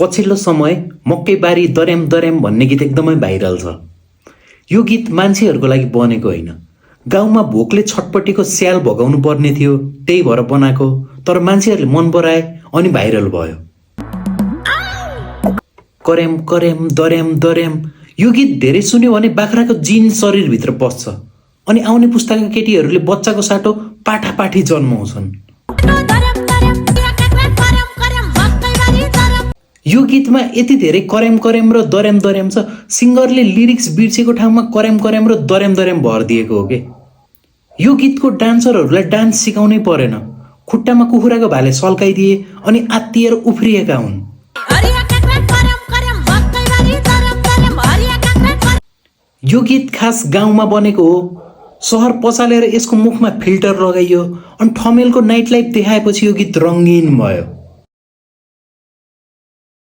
पछिल्लो समय मकैबारी दर्याम दर्याम भन्ने गीत एकदमै भाइरल छ। यो गीत मान्छेहरूको लागि बनेको होइन, गाउँमा भोकले छटपटीको स्याल भगाउनु पर्ने थियो त्यही भएर बनाएको, तर मान्छेहरूले मन पराए अनि भाइरल भयो। कर्याम कर्याम दर्याम दर्याम यो गीत धेरै सुन्यो भने बाख्राको जिन शरीरभित्र पस्छ अनि आउने पुस्ताका केटीहरूले बच्चाको साटो पाठापाठी जन्माउँछन्। यो गीतमा यति धेरै कर्याम कर्याम र दर्याम दर्याम छ, सिङ्गरले लिरिक्स बिर्सेको ठाउँमा कर्याम कर्याम र दर्याम दर्याम भर दिएको हो के। यो गीतको डान्सरहरूलाई डान्स सिकाउनै परेन, खुट्टामा कुखुराको भाले सल्काइदिए अनि आत्तिएर उफ्रिएका हुन्। यो गीत खास गाउँमा बनेको हो। सहर पचालेर यसको मुखमा फिल्टर लगाइयो अनि ठमेलको नाइट लाइफ देखाएपछि यो गीत रङ्गीन भयो।